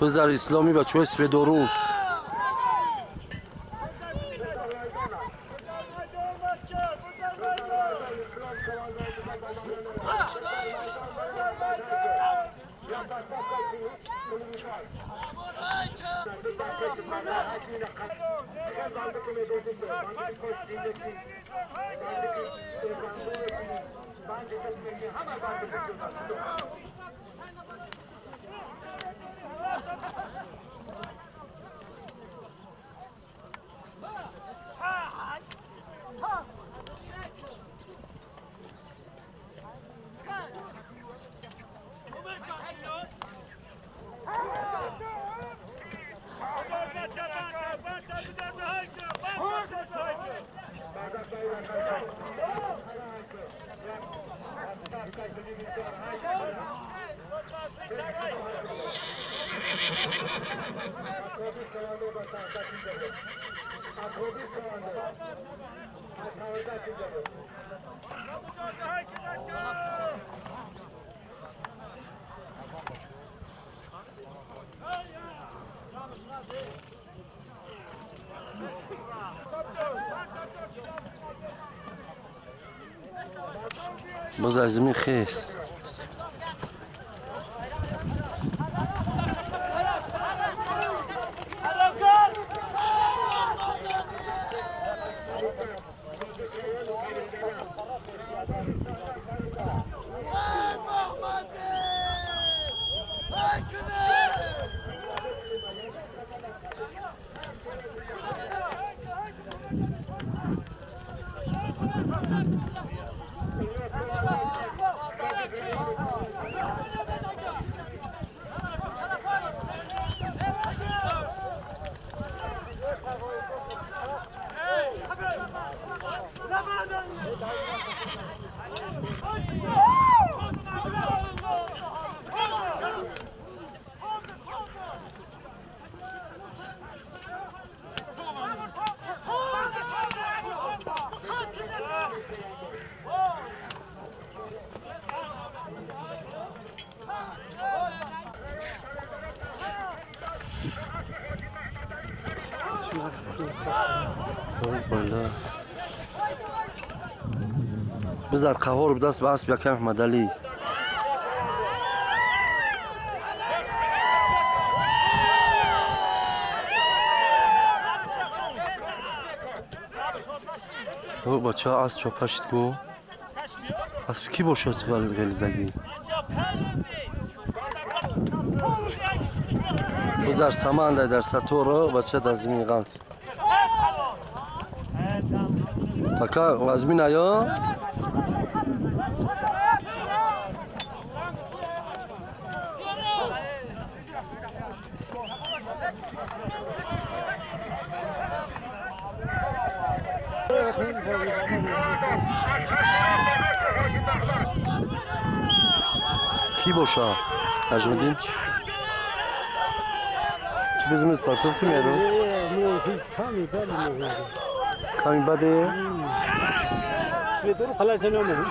بزار اسلامی بچه سپیدارون بزار زمین خیست. بزار قهور بدست به اسب یکم احمد علی. او بچه اسب چاپشت کو اسب کی باشد غلیدگی بزار سامان در ساتورو بچه در زمین غلط تکا وزمین آیا کی باشه نجمدین چی بزنیم پارتور کی میرو کمی بده سویدورو خلاص نمی‌دونم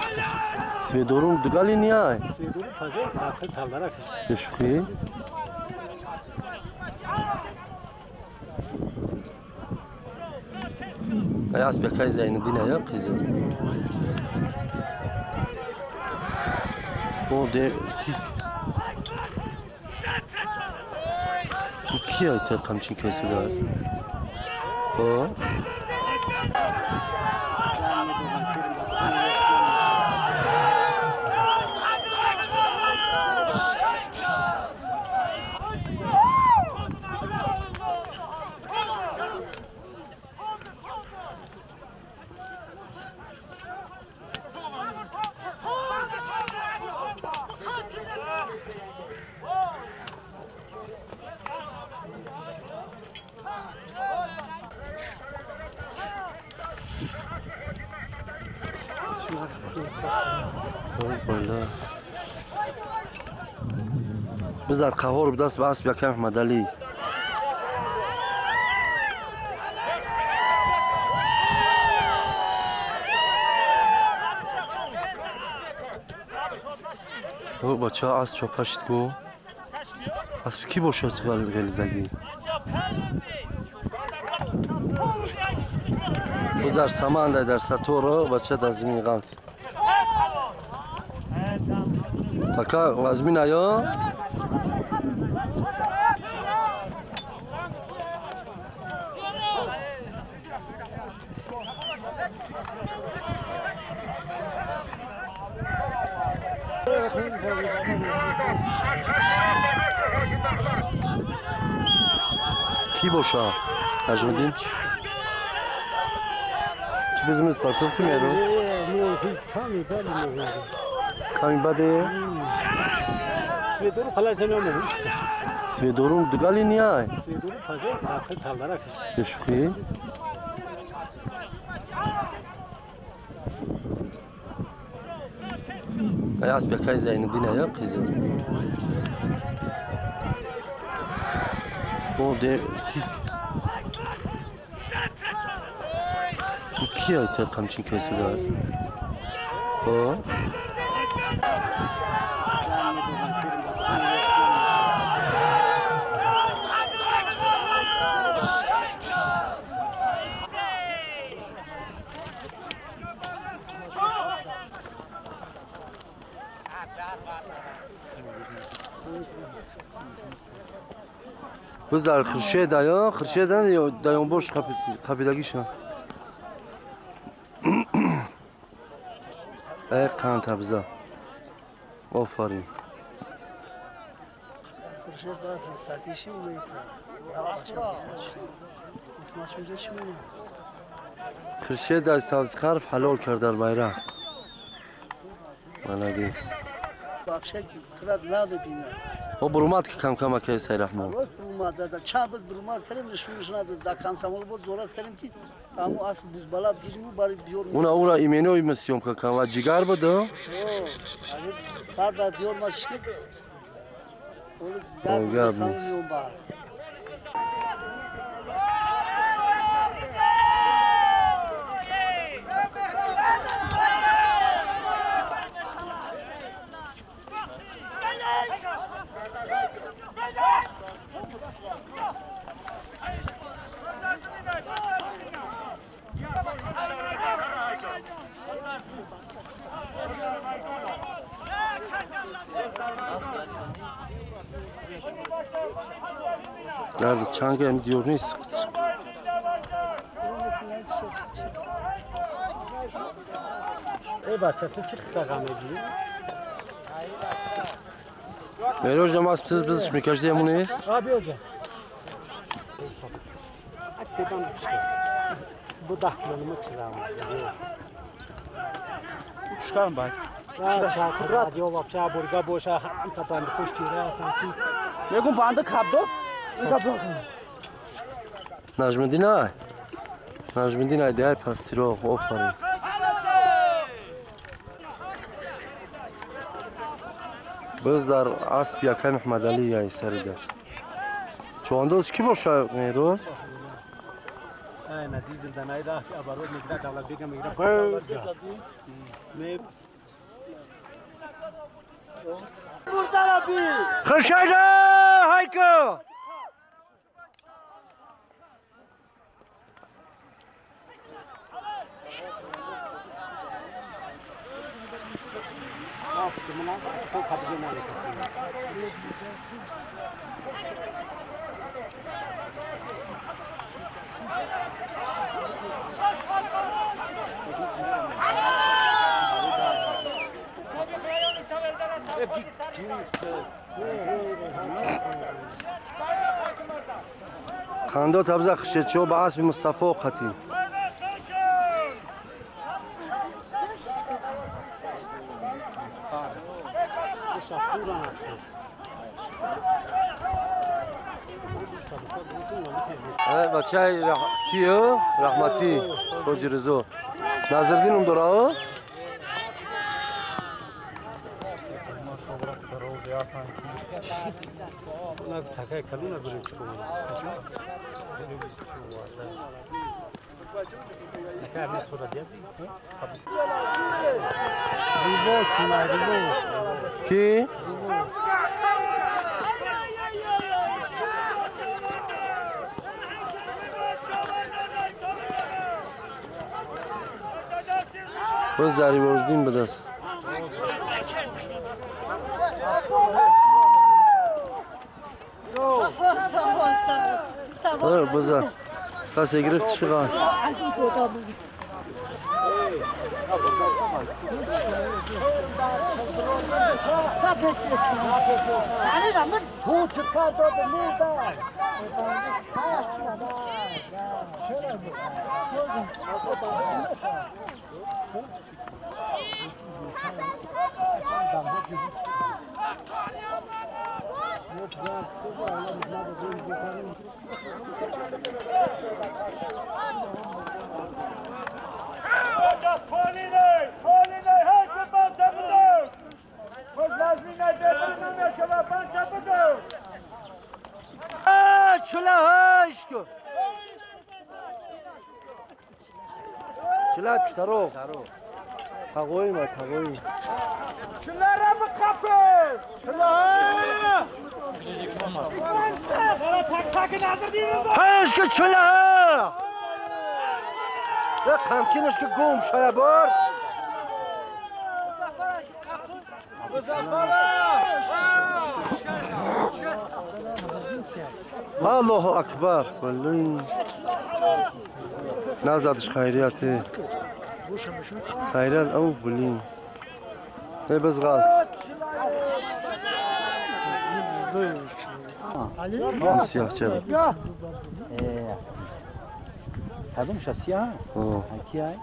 سویدورو دگالی نیای سویدورو پزه تاخیر تالدارا کش شوخی اسب یکای زین الدین یا قیزم او ده Ки айта қамчин кесудааст? Ҳо? Бизар қаҳор будаст ба асп якам Аҳмадалӣ. Бачаҳо асп чопа шид ку. Асп кӣ бошад ғелидагӣ? Бизар самандай дар саторо бача дар зимин ғалт. Така вазмин ая? Кӣ боша? Наҷмиддин? Чӣ безимиз партовки меро? Ками баде? Сведорум дугали ниай? Бешухӣ? Ай асп якай Зайниддин ая қизим. О де ки айта қамчин кесудааст? Ҳо? Biz дар Хуршед ая, Хуршед даёнбош қабилагиша. Э қанта биза. Офарин. Хуршед баз сакиши мекард. Хуршед аз сабзхарф ҳалол кард дар байрақ. Молодец. Бахшак трад набибина. О бурумад ки кам-кам акай Сайрахмон. Бурумад да чанд боз бурумад кардем, нишонаш надод. Да комсомол буд зорат кардем ки ҳамун асп бузбала бигирем барои биёр. Уна ура именои ма съёмка кам ва ҷигар буд? О, баъд баъд биёр маш ки. Гап нест. Дарди чанга ам диёр нест. Эй бача, ту чӣ қиссаға мегирӣ? Мероҷ намаз сиз бизш мекашди ҳамун нест? А биёҷа. Бу 10 километр чизам. Учкан бай. Радио вообще бурга боша, ҳамта банд пушти расан. Мегум банда кабдос? Наҷмиддин ай. Наҷмиддин ай деҳай пастироқ, офарин. Боз дар асп якай Муҳаммадалӣ ай сари гашт. Чувандоз кӣ боша Меҳроз? Ай на дизел данай да оборот мегира давлат бега мегира. Хуршеда ҳайко! Қандо табза хишетчиҳо ба асби Мустафо қатӣ. Бачаи киё? Раҳматӣ Ҳоҷи Ризо. Назриддин ном дора? Ки? Боз дар Ривоҷдин будаст. Боза касе гирифт чиға. Чила пиштаро. Тағои ма, тағои. Чилара бикапе! Чила! Ҳешки чила! Қамчинаш ки гум шая бор. Аллоҳу акбар. Валлоҳи. Назадиш хайрияти. Хайрият ав блин. Эй бизғал. Сияҳча. Кадомша сияҳ? Кияй?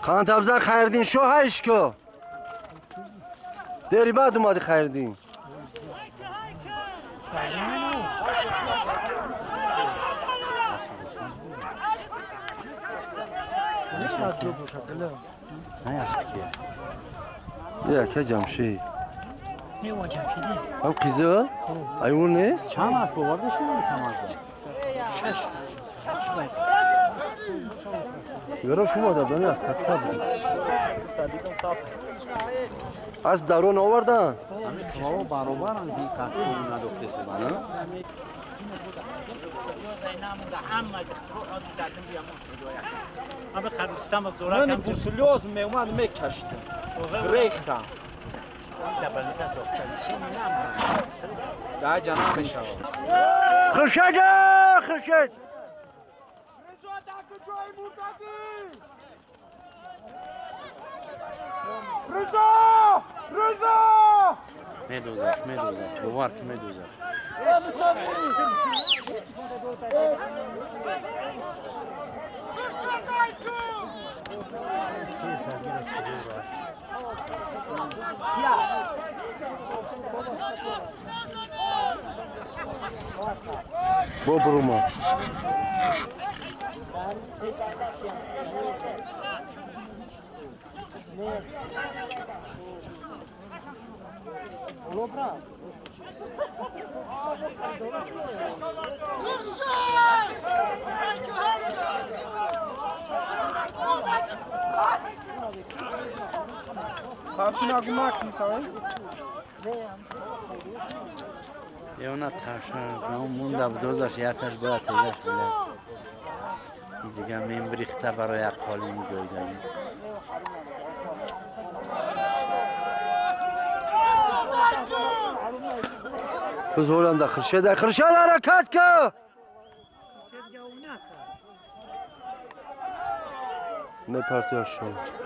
Қан табза Хайриддин шо ҳайшко. Дери баъд омади Хайриддин. Яке Ҷамшид. Ҳам қизил? Айвон нест? Чанд аст боварда шумо камазда? Ёро шумо дадани аз такка буд. Аз дарон овардан? Ҳамин баробаранд ки кафкӯб надохтесубана. Ман бурсулёз меомад мекашидам. Рехтам. Да ҷа намешавад. Хуршед, Хуршед! Ризо! Ризо! Медозад, медозад, бовар ки медозад. Бо бурума. Ёна ташан, мунда дозаш яташ бояд тезаш била. Дига мембрихта барои як қолин ҷойдагӣ. بز هولم ده خرشد خرشد حرکت که نه پرتی شد.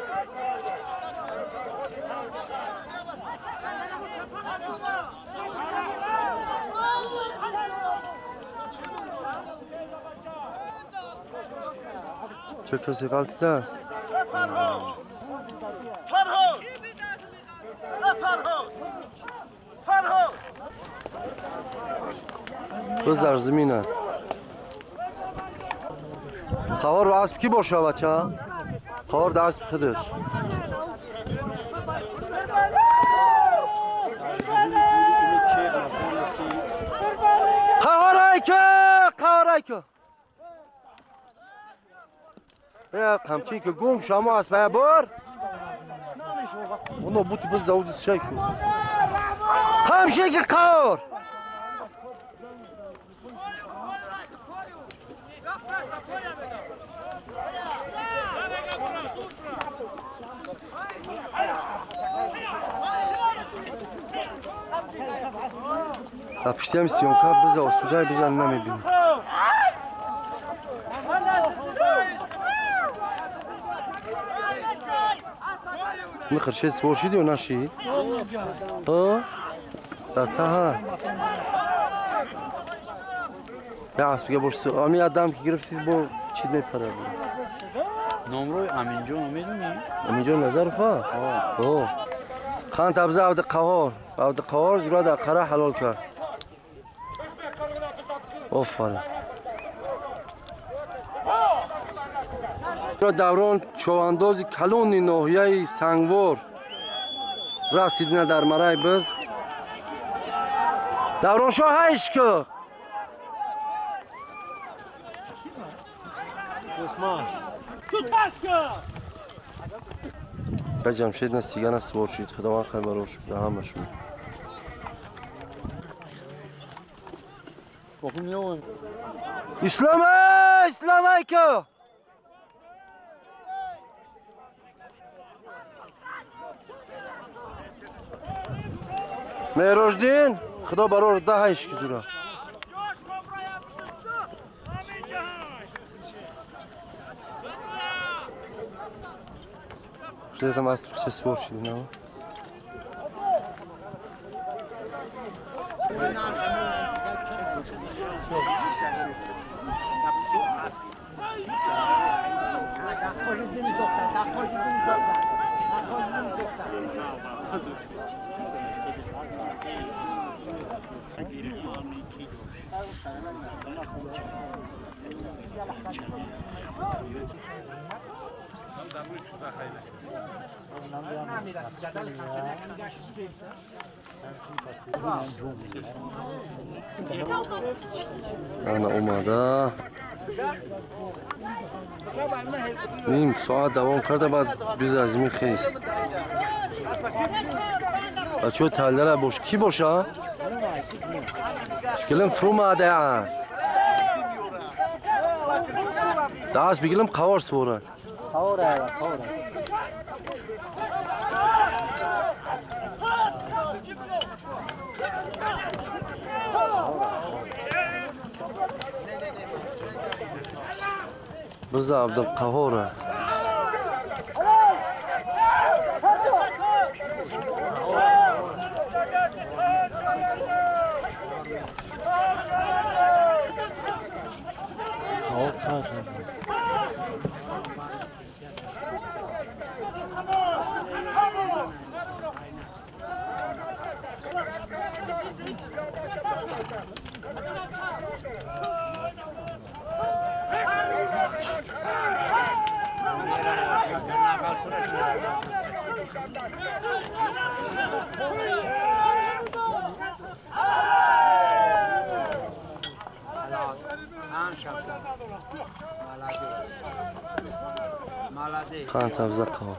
چه کسی غلطی است؟ بز در زمینه. قوار و اسب کی باشه بچه؟ قوار در اسب خودش. قوار که قوار که یا قمچی که گم شما اسب بر. اونو بوت بز داود شیکو. قمچی که قوار. پشتیم سیونکا بزا و سودای بزا نمیبینم. میخرشید سوار شدی و نشی؟ ها؟ در ته یا اسب باش امی آدم که گرفتید با چی میپره بود. نمره امینجان میدونی؟ امینجان نظر خواه؟ ها. خان تبزه عبد قهار عبد قهار جرا در قره حلال کرد. آفرین. دوران چوانداز کلون ناحیه سنگوار رسیدن در مرای بز. دوران شاه هیچ که به جمشید نستیگن سوار شد. خداوند خیلی شد در همشون. اسلام اسلام ایکو مهراجدین خدا برار ده هیچ که جورا دیدم از چه سوار شدی نه؟ انا اومده نیم ساعت دوام کرده بعد بیز از می خیست. بچه تلدره باش کی باشه؟ گلم فرو ماده است. دست بگیرم قوار سوره. قواره قواره. بز عبدالقهاره. خان تبزقه.